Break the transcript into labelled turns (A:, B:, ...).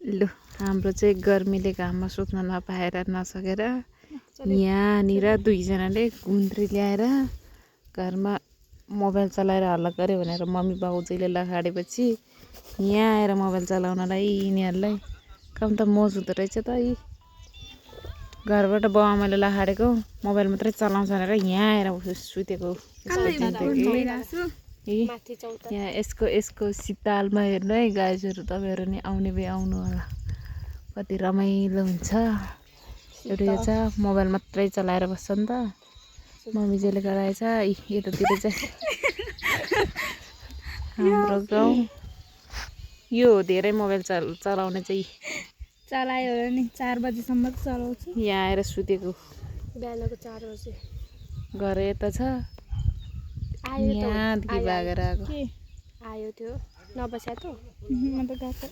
A: लु हाम्रो चाहिँ गर्मीले घाममा सुत्न नपाएर नसकेर यहाँनिर दुईजनाले गुन्द्री ल्याएर घरमा मोबाइल चलाएर हल्ला गऱ्यो भनेर मम्मी बाउजूले लखाडेपछि यहाँ आएर मोबाइल चलाउनलाई यिनीहरूलाई कम त मोज हुँदो रहेछ त यी घरबाट बाउ आमाले लखाडेको मोबाइल मात्रै चलाउँछ भनेर यहाँ आएर सुतेको यहाँ यसको शीतलमा हेर्नु है गाइजहरू तपाईँहरू नि आउने भए आउनु होला कति रमाइलो हुन्छ एउटा यो छ मोबाइल मात्रै चलाएर बस्छ नि त मम्मीजीले गराएछ यतातिर चाहिँ हाम्रो गाउँ यो हो धेरै मोबाइल चलाउने चाहिँ
B: चलायो नि 4 बजेसम्म त चलाउँछु
A: यहाँ आएर सुतेको
B: बिहानको 4 बजे
A: घर यता छ यहाँदेखि भागेर आएको
B: आयो त्यो नबस्या त म त गएको